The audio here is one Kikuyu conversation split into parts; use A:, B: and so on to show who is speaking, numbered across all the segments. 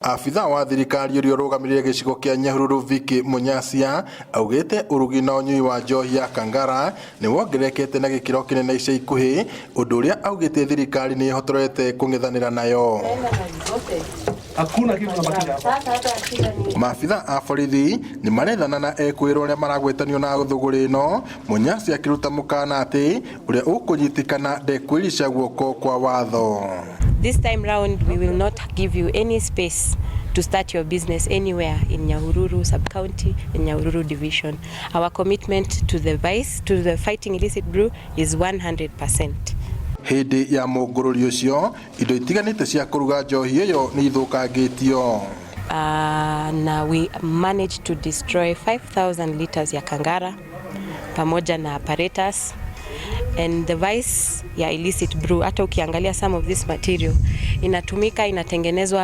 A: Abitha wa thirikari ũrĩa ũrũgamĩrĩire gĩcigo kĩa Nyahururu, Vicky Munyasia, augĩte ũrugi na ũnyui wa njohi ya Kangara nĩ wongererekete na gĩkĩro kĩnene ica ikuhĩ, ũndũ ũrĩa augĩte thirikari nĩ ĩhotorete kũng'ethanĩra nayo.
B: Hakuna kitu tunabakiza hapa.
A: Maabitha a borithi nĩ marethana na ekwĩrwo arĩa maragwetanio na thũgũrĩ ĩno, Munyasi akĩruta mũkana atĩ ũrĩa ũkũnyitĩkana ndekwĩrica guoko kwa watho.
C: This time round, we will not give you any space to start your business anywhere in Nyahururu sub-county, in Nyahururu division. Our commitment to the vice, to the fighting illicit brew is 100%.
A: Hĩndĩ ya mũngũrũri ũcio, indo itiganĩte cia kũruga njohi ĩyo nĩ ithũkangĩtio.
C: Na we managed to destroy 5000 liters ya Kangara pamoja na apparatus and the vice ya illicit brew. Hata ukiangalia some of this material inatumika, inatengenezwa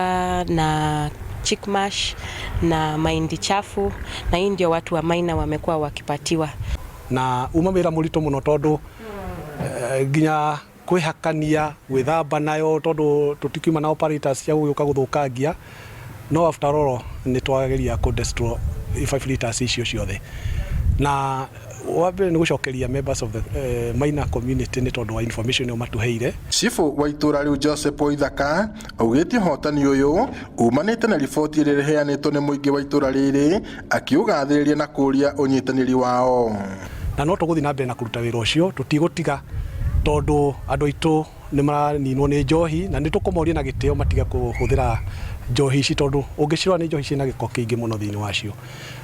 C: na chick mash na mahindi chafu, na hii ndio watu wa Maina wamekuwa wakipatiwa.
B: Na uma wĩra mũritũ mũno tondũ nginya kwĩhakania gwĩthamba nayo, tondũ tũtikiuma na operators cia gũgĩũka gũthũkangia. No after all, nĩ twageria kũ destroy 5 liters icio ciothe. Na wa mbere nĩ gũcokeria members of the Maina community nĩ tondũ wa information ĩyo matuheire.
A: Cibũ wa itũra rĩu, Joseph Waithaka, augĩte ũhotani ũyũ umanĩte na riboti ĩrĩa ĩheanĩtwo nĩ mũingĩ wa itũra rĩrĩ, akiũgathĩrĩria na kũũria ũnyitanĩri wao.
B: Na no tũgũthiĩ na mbere na kũruta wĩra ũcio, tũtigũtiga, tondũ andũ aitũ nĩ maraninwo nĩ njohi, na nĩ tũkũmoria na gĩtĩo matige kũhũthĩra njohi ici, tondũ ũngĩcirora nĩ njohi ciĩna gĩko kĩingĩ mũno thĩinĩ wacio.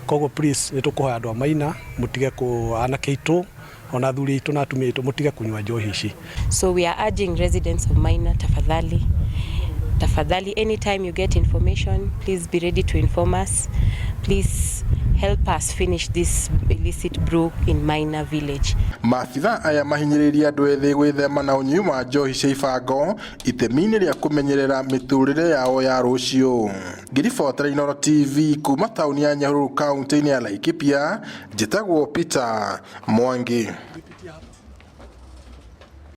B: Koguo please, nĩ tũkũhoya andũ a Maina mũtige kũ anake aitũ ona athuri aitũ na atumia aitũ mũtige kũnyua njohi ici.
C: So we are urging residents of Maina, tafadhali, tafadhali, anytime you get information, please be ready to inform us. Please help us finish this illicit brew in Maina village.
A: Maabitha aya mahinyĩrĩirie andũ ethĩ gwĩthema na ũnyui wa njohi cia ibango itemi-inĩ rĩa kũmenyerera mĩtũrĩre yao ya rũciũ. Ngĩribotera Inooro TV kuma taũni ya Nyahururu, kaunti-inĩ ya Laikipia, njĩtagwo Peter Mwangi.